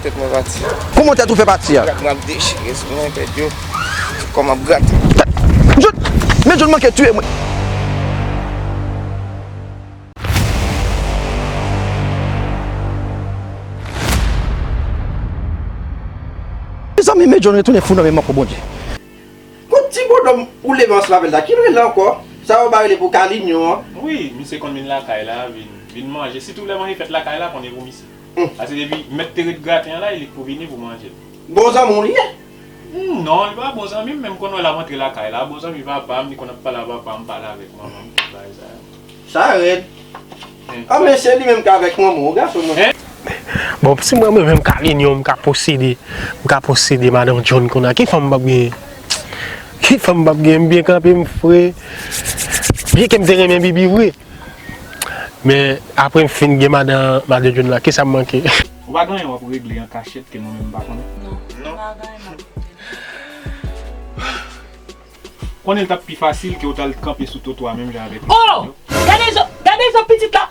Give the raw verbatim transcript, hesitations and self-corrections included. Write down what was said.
Tèt mwen pati. Kòman tèt ou fè pati a? Gad mwen ap dechire sou mwen, pèt yo. Kò m ap grate. John, men John manke tiye mwen. Mezanmi, men John retounen fou nan men manko Bondye. Kot ti bonòm ou leve ansanm avè l la, ki rele ankò? Sa yo ba rele pou kalinyon an. Wi, misye konn vin lakay la, vin, vin manje. Sitou lè manje fèt lakay la, konnen pou misye. Paske depi mèt te ret graten an la, e li k pou vini pou manje. Bon zanmi w li ye? Hmm, non, li pa bon zanmi m, men m konn wè l ap antre lakay la. Bon zanmi papa m, li konn ap pale a papa m, pale avèk manman m, tout bagay sa yo. Sa rèd. A men se li menm k avèk manman w, gason mwen. Bon, si mwen menm, menm kalinyon, m ka posede, m ka posede madanm John konnya, ki fanm m p ap genyen? Ki fanm m p ap genyen? M byen kanpe, m fre. Byen ke m te renmen Bibi vre. Men, apre m fin gen madan, madan John la, kisa m manke? Ou pa gen anyen w ap regle an kachèt ke mwen menm m pa konnen? Non, m pa gen anyen m ap regle. Konnen l t ap pi fasil ke w t al kanpe sou twotwa menm jan avèk Oh! Gade zo, gade zo pitit la